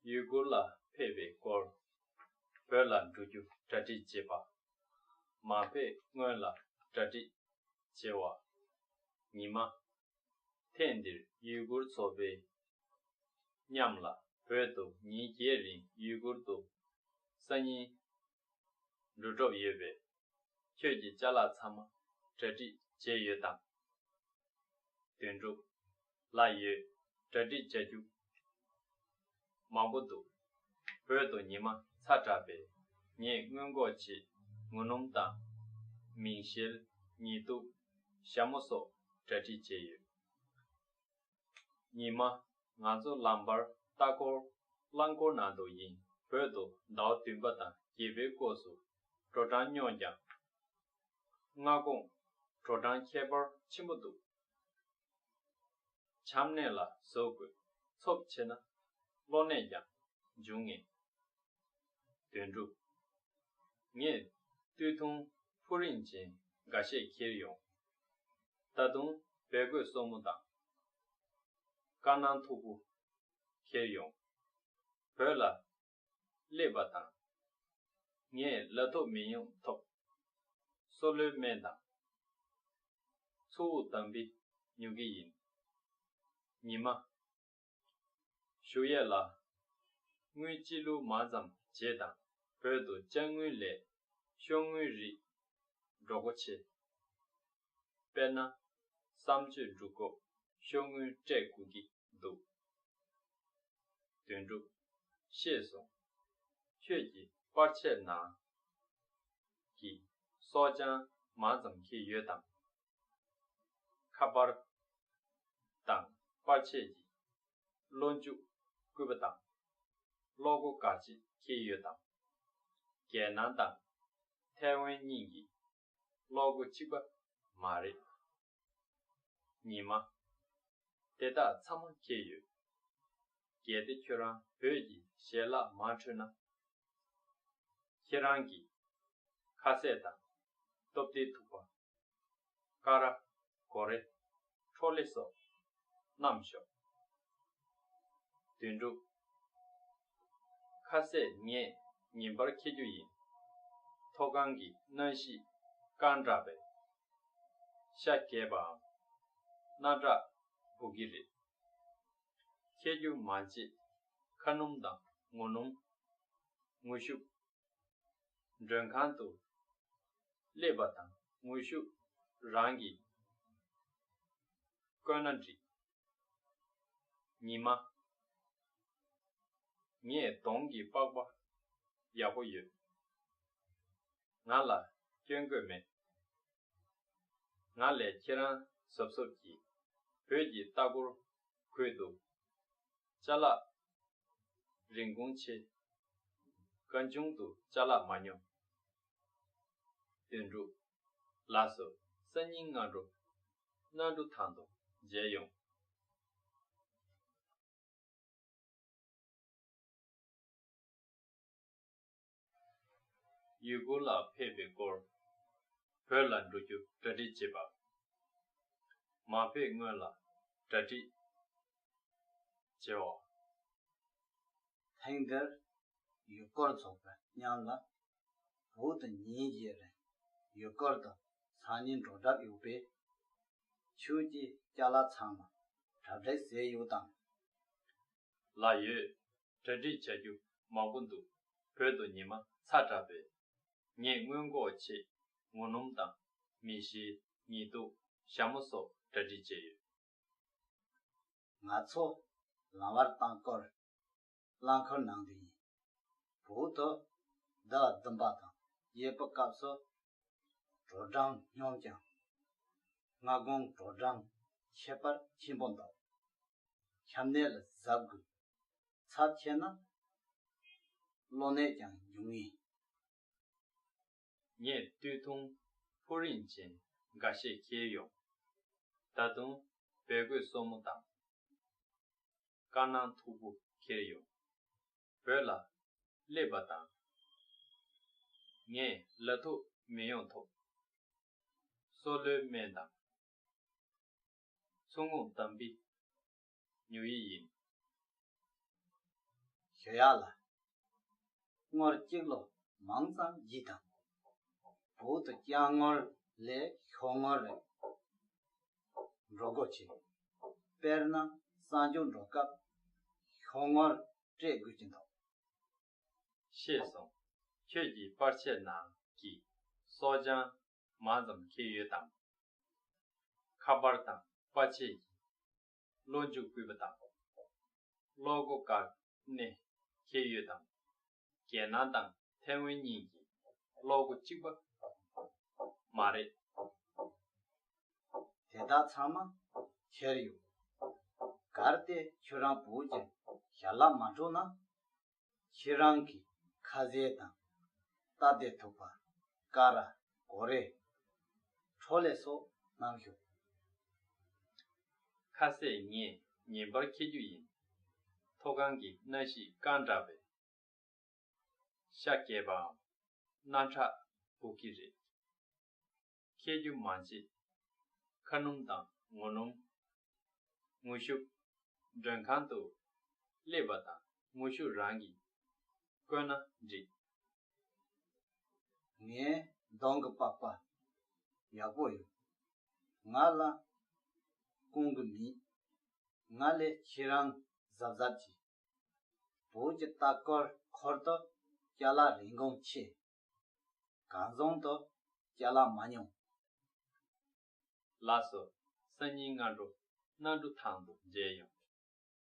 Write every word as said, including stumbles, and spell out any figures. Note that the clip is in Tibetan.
ཡུལ་སྐོར་ལ་ཕེབས་པའི་སྐོར། བོད་ལ་འགྲོ་རྒྱུ་གྲ་སྒྲིག་བྱེད་པ། མ་ཕེབས་སྔོན་ལ་གྲ་སྒྲིག་བྱེད་པ། ཉི་མ། ཐེངས་འདིར་ཡུལ་སྐོར་ཚོགས་པའི་མཉམ་ལ་བོད་དུ་ཉིན་བརྒྱད་རིང་ཡུལ་སྐོར་དུ་སང་ཉིན་འགྲོ་གྲབས་ཡོད་པས། ཁྱོད་ཀྱི་ཅ་ལག་ཚང་མ་གྲ་སྒྲིག་བྱས་ཡོད་དམ། དོན་གྲུབ། ལགས་ཡོད། གྲ་སྒྲིག་བྱ་རྒྱུ་མང་པོ་འདུག་བོད་དུ་ཉི་མ་ཚ་དྲགས་པས། ངས་སྔོན་འགོག་ཆེད་ངོ་སྣུམ་དང་། མིང་ཤེལ། ཉི་གདུགས། ཞྭ་མོ་སོགས་གྲ་སྒྲིག་བྱས་ཡོད། ཉི་མ། ང་ཚོ་ལམ་བར་ལྟ་སྐོར་རླངས་འཁོར་ནང་དུ་ཡིན། བོད་དུ་ཟླ་བ་བདུན་པ་དང་བརྒྱད་པའི་སྐབས་སུ་དྲོ་གྲང་ཉུང་ཀྱང་། སྔ་དགོང་དྲོ་གྲང་ཁྱད་པར་ཆེན་པོ་འདུག་བྱམས་སྣེ་ལ་བཟོ་དགོས། ཚབས་ཆེ་ན་གློ་ནད་ཀྱང་འབྱུང་ངེས། དོན་གྲུབ། ངས་སྟོད་ཐུང་ཕུ་རིང་ཅན་འགའ་ཤས་འཁྱེར་ཡོང་། ད་དུང་བལ་གོས་སྲབ་མོ་དང་། དཀར་ནག་མཐུག་པོ་འཁྱེར་ཡོང་། བོད་ལ་སླེབས་པ་དང་། ངས་ལ་ཐོག་མི་ཡོང་ཐོབ། སོ་ལོའི་སྨན་དང་། ཚུར་འོ་དམ་བི་ཉོ་གི་ཡིན། ཉི་མ། ཞུ་ཡས་ལ། དངུལ་གཅིག་ལུག་མང་ཙམ་བྱེད་དང་། བོད་དུ་ཅ་དངུལ་ལས་ཤོག་དངུལ་རིགས་འགྲོ་སྒོ་ཆེ། དཔེར་ན། གསང་སྤྱོད་སྒྲུབ་སྐབས་ཤོག་དངུལ་སྤྲད་དགོས་ཀྱི་འདུག་དོན་གྲུབ། ཤེས་སོང་། ཁྱོད་ཀྱི་པར་ཆས་ནང་གི་སྲོག་ལྕང་མང་ཙམ་འཁྱེར་ཡོད་དམ། ཁ་པར་དང་པར་ཆས་ཀྱི་གློག་འཁྱུག་སྐུད་པ་དང་། གློག་སྒོ་འགའ་ཅིག་འཁྱེར་ཡོད་དམ། རྒྱལ་ནང་དང་ཐའེ་ཝན་གཉིས་ཀྱི་གློག་སྒོ་གཅིག་པ་མ་རེད། ཉི་མ། དེ་དག་ཚང་མ་འཁྱེར་ཡོད། གལ་ཏེ་ཁྱོད་རང་བོད་ཀྱི་ཞལ་ལག་མ་འཕྲོད་ན། ཁྱེད་རང་གི་ཁ་ཟས་དང་སྟབས་བདེ་ཐུག་པ། ཀ་ར། གོ་རེ། ཁྲོག་ལེ་སོགས་བསྣམས་ཤོག་དོན་གྲུབ། ཁ་ཟས་ངས་ངེས་པར་འཁྱེར་རྒྱུ་ཡིན། མཐོ་སྒང་གི་གནམ་གཤིས་སྐམ་དྲགས་པས། ཤ་རྒྱས་པའམ་སྣ་ཁྲག་འབུ་གི་རེད། འཁྱེར་རྒྱུ་མ་བརྗེད། ཁ་སྣུམ་དང་ངོ་སྣུམ། ངོ་ཤུབས། མགྲོན་ཁང་དུ་སླེབས་པ་དང་ངོ་ཤུབས་རང་གིས་བཀོན་ན་འགྲིག་ཉི་མ། ངས་གདོང་གི་པགས་པ་ཡག་པོ་ཡོད། ང་ལ་སྐྱོན་དགོས་མེད། ང་ལས་ཁྱེད་རང་གཟབ་གཟབ་གྱིས། བོད་ཀྱི་ལྟ་སྐོར་ཁུལ་དུ་ཅ་ལག་རིན་གོང་ཆེ། གང་བྱུང་དུ་ཅ་ལག་མ་ཉོ། དོན་གྲུབ། ལགས་སོ། སང་ཉིན་སྔ་དྲོ་གནམ་གྲུ་ཐང་དུ་མཇལ་ཡོང་། ཡུལ་སྐོར་ལ་ཕེབས་པའི་སྐོར། བོད་ལ་འགྲོ་རྒྱུ་གྲ་སྒྲིག་བྱེད་པ། མ་ཕེབས་སྔོན་ལ་གྲ་སྒྲིག་བྱེད་པ། ཐེངས་འདིར་ཡུལ་སྐོར་ཚོགས་པའི་མཉམ་ལ་བོད་དུ་ཉིན་བརྒྱད་རིང་ཡུལ་སྐོར་དུ་སང་ཉིན་འགྲོ་གྲབས་ཡོད་པས། ཁྱོད་ཀྱི་ཅ་ལག་ཚང་མ་གྲ་སྒྲིག་བྱས་ཡོད་དམ། ལགས་ཡོད། གྲ་སྒྲིག་བྱ་རྒྱུ་མང་པོ་འདུག་བོད་དུ་ཉི་མ་ཚ་དྲགས་པས། ངས་སྔོན་འགོག་ཆེད་ངོ་སྣུམ་དང་མིག་ཤེལ། ཉི་གདུགས། ཞྭ་མོ་སོགས་གྲ་སྒྲིག་བྱས་ཡོད། ང་ཚོ་ལམ་བར་ལྟ་སྐོར་རླངས་འཁོར་ནང་དུ་ཡིན། བོད་དུ་ཟླ་བ་བདུན་པ་དང་བརྒྱད་པའི་སྐབས་སུ་དྲོ་གྲང་སྙོམས་ཀྱང་། སྔ་དགོང་དྲོ་གྲང་ཁྱད་པར་ཆེན་པོ་འདུག་བྱམས་སྣེ་ལ་གཟབ་དགོས། ཚབས་ཆེ་ན་གློ་ནད་ཀྱང་འབྱུང་ངེས། ངས་སྟོད་ཐུང་ཕུ་རིང་ཅན་འགའ་ཤས་འཁྱེར་ཡོང་། ད་དུང་བལ་གོས་སྲབ་མོ་དང་། དཀར་ནག་མཐུག་པོ་འཁྱེར་ཡོང་། བོད་ལ་སླེབས་པ་དང་། ངས་ལ་ཐོག་མི་ཡོང་ཐོབ། སོ་ལོའི་སྨན་དང་། ཚུར་འོ་དམ་བི་ཉོ་ཡི་ཡིན། གྱོད་ཡག་ལ། དངུལ་གཅིག་ལོ་མང་ཙམ་བགྱིས་དང་། བོད་དུ་སྐྱ་དངུལ་ལས་ཤོག་དངུལ་རེ་འགྲོ་སྒོ་ཆེ། དཔེར་ན་གསར་འབྱོར་འགྲོ་སྐབས་ཤོག་དངུལ་སྤྲད་དགོས་ཀྱི་འདུག། ཤེས་སོང་། ཁྱོད་ཀྱི་པར་ཆས་ནང་གི་སྲོག་ལྕང་མང་ཙམ་འཁྱེར་ཡོད་དམ། ཁ་པར་དང་པར་ཆས་ཀྱི་གློག་འཇུག་སྐུད་པ་དང་། གློག་སྒོ་བཀག་ནས་འཁྱེར་ཡོད་དམ། རྒྱལ་ནང་དང་ཐའེ་ཝན་གཉིས་ཀྱི་གློག་སྒོ་གཅིག་པ་མ་རེད། དེ་དག་ཚང་མ་འཁྱེར་ཡོད། གལ་ཏེ་ཁྱོད་རང་བོད་ཀྱི་ཞལ་ལག་མ་འཕྲོད་ན། ཁྱེད་རང་གི་ཁ་ཟས་དང་སྟབས་བདེ་ཐུག་པ། ཀ་ར་གོ་རེ། ཁྲོ་ལེ་སོགས་གནང་ཤོག། ཁ་ཟས་ངས་ངེས་པར་འཁྱེར་རྒྱུ་ཡིན། མཐོ་སྒང་གི་གནམ་གཤིས་སྐམ་དྲགས་པས། ཤ་རྒྱས་པའམ་སྣ་ཁྲག་འབུ་གི་རེད། འཁྱེར་རྒྱུ་མ་བརྗེད། ཁ་སྣུམ་དང་ངོ་སྣུམ། ངོ་ཤུབས། མགྲོན་ཁང་དུ་སླེབས་པ་དང་ངོ་ཤུབས་རང་གིས་བསྐོན་ན་འགྲིག། ངའི་གདོང་གི་པགས་པ་ཡག་པོ་ཡོད། ང་ལ་སྐུང་གི་མེད། ང་ལས་ཁྱེད་རང་གཟབ་གཟབ་གྱིས། བོད་ཀྱི་ལྟ་སྐོར་འཁོར་དུ་ཅ་ལག་རིན་གོང་ཆེ། གང་བཟང་དུ་ཅ་ལག་མ་ཉུང་། ལགས་སོ། སང་ཉིན་སྔ་དྲོ་གནམ་གྲུ་ཐང་དུ་མཇལ་ཡོང་